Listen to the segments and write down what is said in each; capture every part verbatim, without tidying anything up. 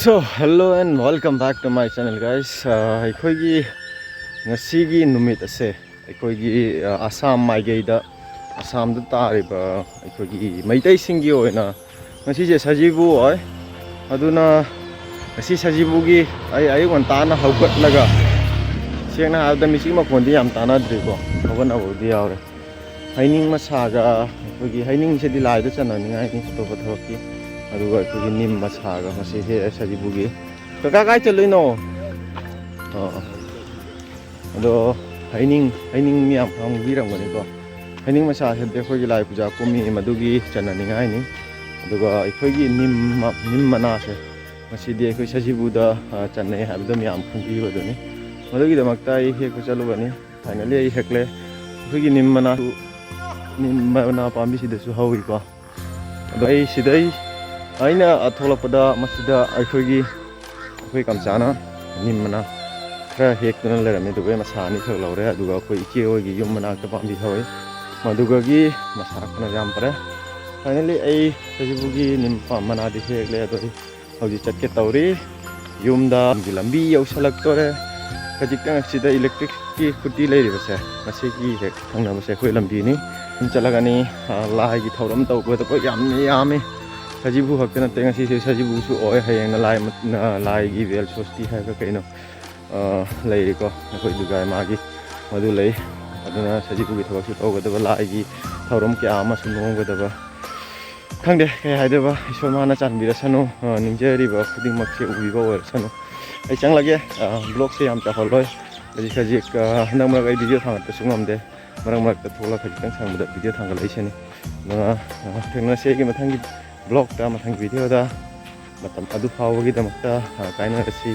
So, hello and welcome back to my channel, guys. ꯑꯩꯈꯣꯏꯒꯤ ꯉꯁꯤꯒꯤ ꯅꯨꯃꯤꯠ ꯑꯁꯦ ꯑꯩꯈꯣꯏꯒꯤ ꯑꯁꯥꯝ ꯃꯥꯏꯀꯩꯗ, ꯑꯁꯥꯝꯗ ꯇꯥꯔꯤꯕ ꯑꯩꯈꯣꯏꯒꯤ ꯃꯩꯇꯩꯁꯤꯡꯒꯤ ꯑꯣꯏꯅ ꯉꯁꯤꯁꯦ ꯁꯖꯤꯕꯨ ꯑꯣꯏ꯫ ꯑꯗꯨꯅ ꯉꯁꯤ ꯁꯖꯤꯕꯨꯒꯤ ꯑꯩ ꯑꯌꯨꯛ ꯉꯟꯇꯥꯅ ꯍꯧꯒꯠꯂꯒ, ꯁꯦꯡꯅ ꯍꯥꯏꯔꯕꯗ ꯃꯤꯆꯤꯛ ꯃꯈꯣꯟꯗꯤ ꯌꯥꯝ ꯇꯥꯟꯅꯗ꯭ꯔꯤꯀꯣ, ꯍꯧꯒꯠꯅꯕꯕꯨꯗꯤ ꯌꯥꯎꯔꯦ꯫ ꯍꯩꯅꯤꯡ ꯃꯁꯥꯒ, ꯑꯩꯈꯣꯏꯒꯤ ꯍꯩꯅꯤꯡꯁꯤꯗꯤ ꯂꯥꯏꯗ ꯆꯟꯅꯅꯤꯡꯉꯥꯏꯅꯤ ꯑꯇꯣꯞꯄ ꯊꯕꯛꯀꯤ, ꯑꯗꯨꯒ ꯑꯩꯈꯣꯏꯒꯤ ꯅꯤꯝ ꯃꯁꯥꯒ ꯉꯁꯤꯁꯦ ꯁꯖꯤꯕꯨꯒꯤ꯫ ꯀꯀꯥ ꯀꯥꯏ ꯆꯠꯂꯨꯏꯅꯣ? ꯑꯣ, ꯑꯗꯣ ꯍꯩꯅꯤꯡ, ꯍꯩꯅꯤꯡ ꯃꯌꯥꯝ ꯈꯪꯕꯤꯔꯝꯒꯅꯤꯀꯣ꯫ ꯍꯩꯅꯤꯡ ꯃꯁꯥꯁꯤꯗꯤ ꯑꯩꯈꯣꯏꯒꯤ ꯂꯥꯏ ꯄꯨꯖꯥ ꯀꯨꯝꯃꯤ, ꯃꯗꯨꯒꯤ ꯆꯟꯅꯅꯤꯡꯉꯥꯏꯅꯤ꯫ ꯑꯗꯨꯒ ꯑꯩꯈꯣꯏꯒꯤ ꯅꯤꯝ ꯃ-, ꯅꯤꯝ ꯃꯅꯥꯁꯦ ꯉꯁꯤꯗꯤ ꯑꯩꯈꯣꯏ ꯁꯖꯤꯕꯨꯗ, ꯑ, ꯆꯟꯅꯩ ꯍꯥꯏꯕꯗꯣ ꯃꯌꯥꯝ ꯈꯪꯕꯤꯕꯗꯨꯅꯤ꯫ ꯃꯗꯨꯒꯤꯗꯃꯛꯇ ꯑꯩ ꯍꯦꯛꯄ ꯆꯠꯂꯨꯕꯅꯤ꯫ Finally ꯑꯩ ꯍꯦꯛꯂꯦ꯫ ꯑꯩꯈꯣꯏꯒꯤ ꯅꯤꯝ ꯃꯅꯥꯁꯨ, ꯅꯤꯝ ꯃꯅꯥ ꯄꯥꯝꯕꯤꯁꯤꯗꯁꯨ ꯍꯧꯋꯤꯀꯣ꯫ ꯑꯗꯣ ꯑꯩ ꯁꯤꯗꯩ, ꯑꯩꯅ ꯊꯣꯛꯂꯛꯄꯗ ꯃꯁꯤꯗ ꯑꯩꯈꯣꯏꯒꯤ, ꯑꯩꯈꯣꯏ ꯀꯝꯆꯥꯅ ꯅꯤꯝ ꯃꯅꯥ ꯈꯔ ꯍꯦꯛꯇꯨꯅ ꯂꯩꯔꯝꯃꯦ꯫ ꯑꯗꯨꯒ ꯑꯩ ꯃꯁꯥ ꯑꯅꯤꯈꯛ ꯂꯧꯔꯦ꯫ ꯑꯗꯨꯒ ꯑꯩꯈꯣꯏ ꯏꯆꯦ ꯍꯣꯏꯒꯤ ꯌꯨꯝ ꯃꯅꯥꯛꯇ ꯄꯥꯝꯕꯤ ꯍꯧꯋꯤ, ꯃꯗꯨꯒꯒꯤ ꯃꯁꯥ ꯈꯔ ꯌꯥꯝ ꯐꯔꯦ꯫ Finally ꯑꯩ ꯁꯖꯤꯕꯨꯒꯤ ꯅꯤꯝ ꯄꯥꯝ ꯃꯅꯥꯗꯤ ꯍꯦꯛꯂꯦ꯫ ꯑꯗꯣ ꯑꯩ ꯍꯧꯖꯤꯛ ꯆꯠꯀꯦ ꯇꯧꯔꯤ꯫ ꯌꯨꯝꯗ ꯂꯝꯕꯤ ꯌꯧꯁꯜꯂꯛꯇꯣꯔꯦ꯫ ꯈꯖꯤꯛꯇꯪ ꯑꯁꯤꯗ ꯏꯂꯦꯛꯇ꯭ꯔꯤꯛꯀꯤ ꯈꯨꯇꯤ ꯂꯩꯔꯤꯕꯁꯦ, ꯃꯁꯤꯒꯤ ꯍꯦꯛ ꯊꯪꯅꯕꯁꯦ ꯑꯩꯈꯣꯏ ꯂꯝꯕꯤꯅꯤ꯫ ꯑꯗꯨꯝ ꯆꯠꯂꯒꯅꯤ꯫ ꯑ, ꯂꯥꯏꯒꯤ ꯊꯧꯔꯝ ꯇꯧꯕꯗ ꯄꯣꯠ ꯌꯥꯝ ꯌꯥꯝꯃꯤ꯫ ꯁꯖꯤꯕꯨ ꯈꯛꯇ ꯅꯠꯇꯦ, ꯉꯁꯤꯁꯦ ꯁꯖꯤꯕꯨꯁꯨ ꯑꯣꯏ, ꯍꯌꯦꯡꯅ ꯂꯥꯏ ꯃ-, ꯑ, ꯂꯥꯏꯒꯤ ꯕꯦꯜ ꯁꯣꯁꯇꯤ ꯍꯥꯏꯕ꯭ꯔꯥ ꯀꯩꯅꯣ, ꯑ, ꯂꯩꯔꯤꯀꯣ, ꯑꯩꯈꯣꯏ ꯗꯨꯔꯒꯥ ꯏꯃꯥꯒꯤ, ꯃꯗꯨ ꯂꯩ꯫ ꯑꯗꯨꯅ ꯁꯖꯤꯕꯨꯒꯤ ꯊꯕꯛꯁꯨ ꯇꯧꯒꯗꯕ, ꯂꯥꯏꯒꯤ ꯊꯧꯔꯝ ꯀꯌꯥ ꯑꯃꯁꯨ ꯅꯣꯝꯒꯗꯕ꯫ ꯈꯪꯗꯦ ꯀꯩ ꯍꯥꯏꯗꯣꯏꯕ, ꯏꯁꯣꯔ ꯃꯥꯅ ꯆꯥꯟꯕꯤꯔꯁꯅꯨ꯫ ꯑ, ꯅꯤꯡꯖꯔꯤꯕ ꯈꯨꯗꯤꯡꯃꯛꯁꯦ ꯎꯕꯤꯕ ꯑꯣꯏꯔꯁꯅꯨ꯫ ꯑꯩ ꯆꯪꯂꯒꯦ꯫ ꯑ, vlogꯁꯦ ꯌꯥꯝ ꯆꯥꯎꯍꯜꯂꯣꯏ꯫ ꯍꯧꯖꯤꯛ ꯍꯧꯖꯤꯛ, ꯑ, ꯍꯟꯗꯛ ꯃꯔꯛ ꯑꯩ video ꯊꯥꯡꯒꯠꯄꯁꯨ ꯉꯝꯗꯦ꯫ ꯃꯔꯛ ꯃꯔꯛꯇ ꯊꯣꯛꯂꯒ ꯈꯖꯤꯛꯇꯪ ꯁꯪꯕꯗ video ꯊꯥꯡꯒꯠꯂꯛꯏꯁꯤꯅꯤ꯫ ꯑꯗꯨꯅ, ꯑ, ꯊꯦꯡꯅꯁꯦ ꯑꯩꯒꯤ ꯃꯊꯪꯒꯤ vlogꯇ, ꯃꯊꯪꯒꯤ videoꯗ꯫ ꯃꯇꯝ ꯑꯗꯨ ꯐꯥꯎꯕꯒꯤꯗꯃꯛꯇ, ꯑ, ꯀꯥꯏꯅꯔꯁꯤ꯫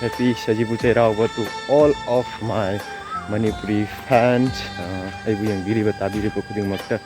Happy Sajibu Cheiraoba to all of my Manipuri fans꯫ ꯑ, ꯑꯩꯕꯨ ꯌꯦꯡꯕꯤꯔꯤꯕ, ꯇꯥꯕꯤꯔꯤꯕ ꯈꯨꯗꯤꯡꯃꯛꯇ꯫